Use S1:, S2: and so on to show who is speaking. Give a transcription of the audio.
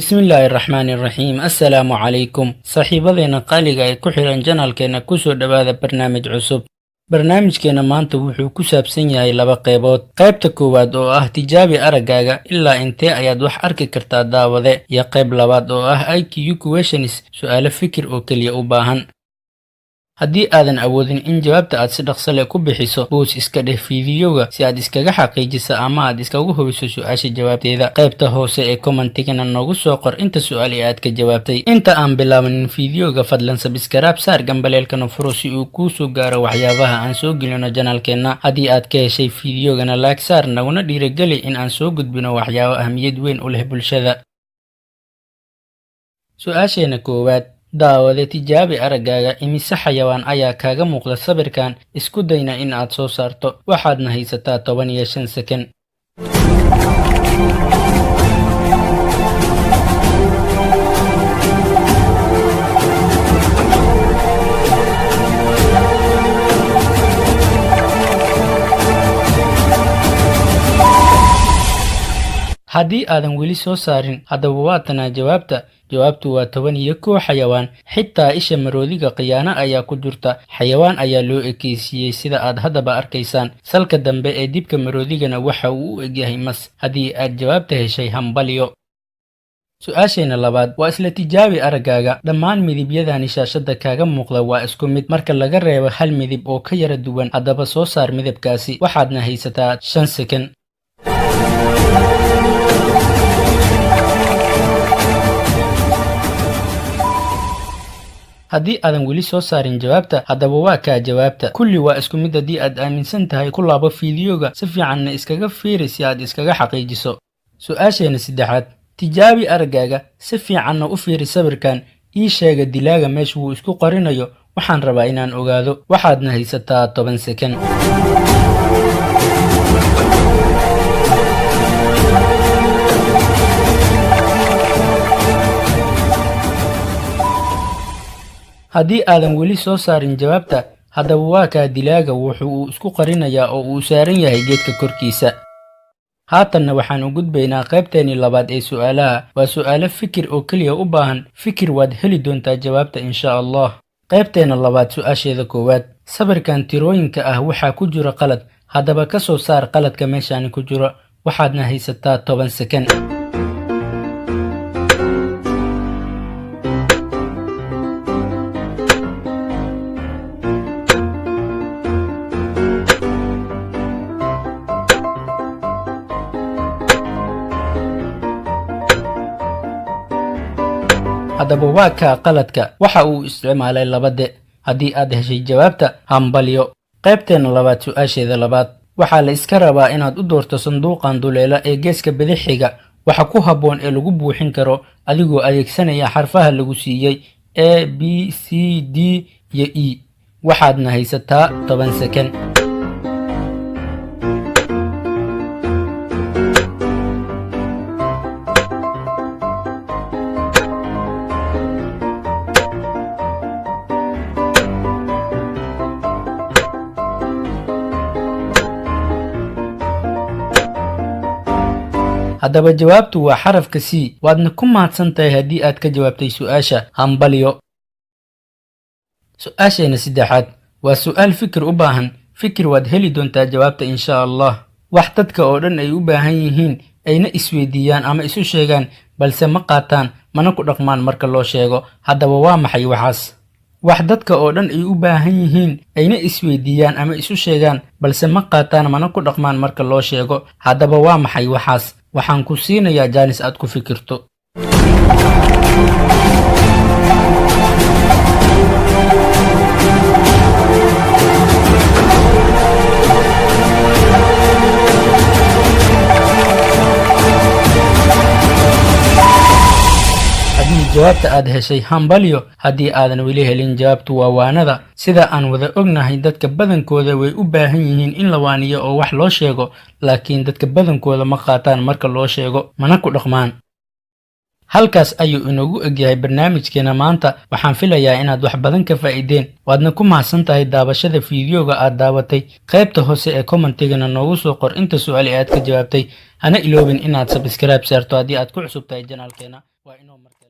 S1: Bismillaahi raxmaani raxiim. Assalaamu calaykum, saaxiibadeena qaaliga ee ku xihan channelkeena, kusoo dhowaada barnaamij cusub. Barnaamijkeena maanta wuxuu ku saabsan yahay laba qeybood. Qaybta koowaad oo ah tijaabi araggaaga, ilaa intee ayaad wax arki kartaa, daawade, iyo qayb labaad oo ah IQ questions, su'aalo fikir oo keliya u baahan. Haddii aadan awoodin in jawaabta aad si dhaqso leh ku bixiso, pause iska dheh fiidiyoga si aad iskaga xaqiijiso ama aad iskagu hubiso su-aasha jawaabteeda. Qaybta hoose ee commentigana noogu soo qor inta su-aal ee aad ka jawaabtay. Inta aan bilaabanin fiidiyoga, fadlan subscribe saar, gambaleelkana furo si uu kuu soo gaaro waxyaabaha aan soo gelino channelkeenna. Haddii aad ka heshay fiidiyogana, like saar, naguna dhiirageli in aan soo gudbino waxyaabo ahmiyad weyn u leh bulshada. Su-aasheena koowaad, daawade, tijaabi araggaaga. Imise xayawaan ayaa kaaga muuqda sawirkan? Isku dayna in aad soo saarto. Waxaadna haysataa 15 second. Haddii aadan weli soo saarin, haddaba waa tanaa jawaabta. Jawaabtu waa 11 xayawaan. Xitaa isha maroodiga khiyaano ayaa ku jirta. Xayawaan ayaa loo ekeysiiyey, sida aad haddaba arkaysaan. Salka dambe ee dibka maroodigana waxa uu u egyahay mas. Haddii aad jawaabta heshay, hambalyo. Su-aasheena labaad waa isla tijaabi araggaaga. Dhammaan midibyadani shaashadda kaaga muuqda waa isku mid marka laga reebo hal midib oo ka yara duwan. Haddaba soo saar midabkaasi. Waxaadna haysataa 5 second. Haddii aadan weli soo saarin jawaabta, haddaba waa kaa jawaabta. Kulli waa isku mid. Haddii aad aaminsan tahay, ku laabo fiidiyoga, si fiicanna iskaga fiiri si aad iskaga xaqiijiso. Su-aasheena saddexaad, tijaabi araggaaga, si fiicanna u fiiri sawirkan. Ii sheega dilaaga meesha wuu isku qarinayo. Waxaan rabaa inaan ogaado. Waxaadna haysataa 10 second. Haddii aadan weli soo saarin jawaabta, haddaba waa kaa dilaaga. Wuxu uu isku qarinayaa oo uu saaran yahay geedka korkiisa. Haatanna waxaan u gudbaynaa qaybteennii labaad ee su'aalaha. Waa su'aalo fikir oo keliya u baahan fikir. Waad heli doontaa jawaabta, insha Allah. Qaybteenna labaad, su-aasheeda koowaad: sawirkan tirooyinka ah waxaa ku jira qalad. Haddaba ka soo saar qaladka meeshaani ku jiro. Waxaadna haysataa 10 second. Haddaba waa kaa qaladka. Waxa uu isticmaalay laba de. Haddii aad heshay jawaabta, hambalyo. Qaybteenna labaad, su-aasheeda labaad: waxaa la iska rabaa inaad u doorto sanduuqan duleela ee geeska bidixiga waxa ku habboon ee lagu buuxin karo, adigoo adeegsanaya xarfaha lagu siiyey: A, B, C, D iyo E. Waxaadna haysataa 10 second. Haddaba jawaabtu waa xarafka C. Waadna ku mahadsan tahay haddii aad ka jawaabtay su-aasha. Hambalyo. Su-aasheena saddexaad waa su-aal fikir u baahan fikir. Waad heli doontaa jawaabta, insha Allah. Wax dadka oo dhan ay u baahan yihiin, ayna isweydiiyaan ama isu sheegaan, balse ma qaataan mana ku dhaqmaan marka loo sheego. Haddaba waa maxay waxaas? Wax dadka oo dhan ay u baahan yihiin, ayna isweydiiyaan ama isu sheegaan, balse ma qaataan mana ku dhaqmaan marka loo sheego. Haddaba waa maxay waxaas? Waxaan ku siinayaa jaanis aad ku fikirto. Haddii jawaabta aad heshay, hambalyo. Haddii aadan weli helin, jawaabtu waa waanada. Sida aan wada ognahay, dadka badankooda way u baahan yihiin in la waaniyo oo wax loo sheego, laakiin dadka badankooda ma qaataan marka loo sheego, mana ku dhaqmaan. Halkaas ayuu inoogu egyahay barnaamijkeena maanta. Waxaan filayaa inaad wax badan ka faa'iideen. Waadna ku mahadsan tahay daawashada fiidiyoga aad daawatay. Qaybta hoose ee commentigana noogu soo qor inta su-aal ee aad ka jawaabtay. Hana iloobin inaad subscribe saarto haddii aad ku cusub tahay channelkeena. Waa inoo marka.